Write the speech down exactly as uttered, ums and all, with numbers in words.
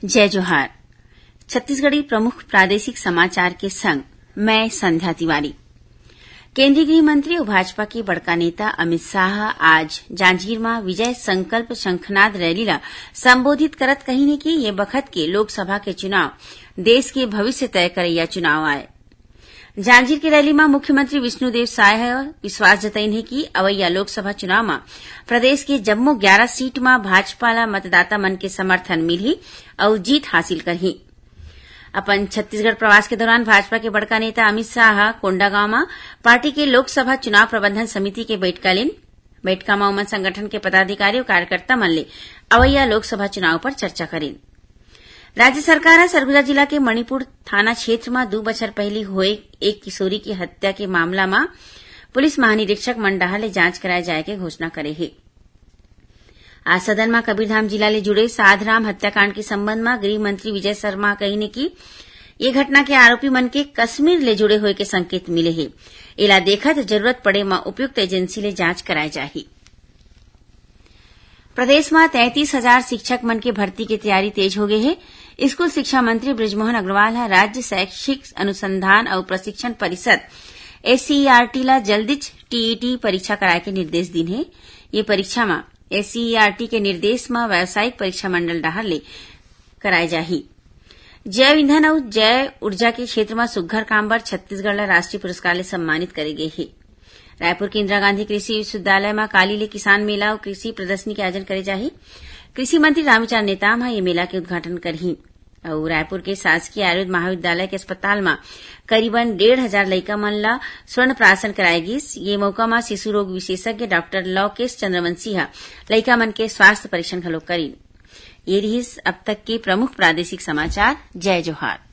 जय जोहार। छत्तीसगढ़ी प्रमुख प्रादेशिक समाचार के संग मैं संध्या तिवारी। केंद्रीय गृह मंत्री अउ भाजपा के बड़का नेता अमित शाह आज जांजगीर म विजय संकल्प शंखनाद रैली ला संबोधित करत कहिन हे कि ये बखत के लोकसभा के चुनाव देश के भविष्य तय करइया चुनाव आय। जांजगीर के रैली म मुख्यमंत्री विष्णुदेव साय ह विश्वास जतइन हे कि अवइया लोकसभा चुनाव म प्रदेश के जम्मो ग्यारह सीट म भाजपा ला मतदाता मन के समर्थन मिलही अउ जीत हासिल करही। अपन छत्तीसगढ़ प्रवास के दौरान भाजपा के बड़का नेता अमित शाह ह कोंडागांव म पार्टी के लोकसभा चुनाव प्रबंधन समिति के बैठका लेन। बैठका म ओमन संगठन के पदाधिकारी अउ कार्यकर्ता मन ले अवइया लोकसभा चुनाव पर चर्चा करिन। राज्य सरकार ह सरगुजा जिला के मणिपुर थाना क्षेत्र म दू बछर पहिली होए एक किशोरी के हत्या के मामला म पुलिस महानिरीक्षक मन डहार ले जांच कराए जाए के घोषणा करे हे। आज सदन म कबीरधाम जिला ले जुड़े साधराम हत्याकांड के संबंध म गृह मंत्री विजय शर्मा कहिन हे कि ये घटना के आरोपी मन के कश्मीर ले जुड़े होए के संकेत मिले हे। एला देखत जरूरत पड़े म उपयुक्त एजेंसी ले जांच कराए जाही। प्रदेश म तैंतीस हजार शिक्षक मन के भर्ती के तैयारी तेज हो गए हे। स्कूल शिक्षा मंत्री बृजमोहन अग्रवाल ह राज्य शैक्षिक अनुसंधान अउ प्रशिक्षण परिषद, एससीईआरटी, ला जल्दीच टीईटी परीक्षा कराए के निर्देश दिन हे। ये परीक्षा म एससीईआरटी के निर्देश म व्यावसायिक परीक्षा मंडल डहार ले कराए जाही। जैव ईंधन अउ जैव ऊर्जा के क्षेत्र म सुग्घर काम बर छत्तीसगढ़ ला राष्ट्रीय पुरस्कार ले सम्मानित करे गे हे। रायपुर के इंदिरा गांधी कृषि विश्वविद्यालय म काली ले किसान मेला अउ कृषि प्रदर्शनी के आयोजन करे जाही। कृषि मंत्री रामविचार नेताम ह ये मेला के उद्घाटन करही। अउ रायपुर के शासकीय आयुर्वेद महाविद्यालय के अस्पताल म करीबन डेढ़ हजार लइका मन ल स्वर्ण प्राशन कराए गिस। ये मौका म शिशु रोग विशेषज्ञ डॉक्टर लौकेश चंद्रवंशी ह लइका मन के स्वास्थ्य परीक्षण घलो करिन। ये रिहिस अब तक के प्रमुख प्रादेशिक समाचार। जय जोहार।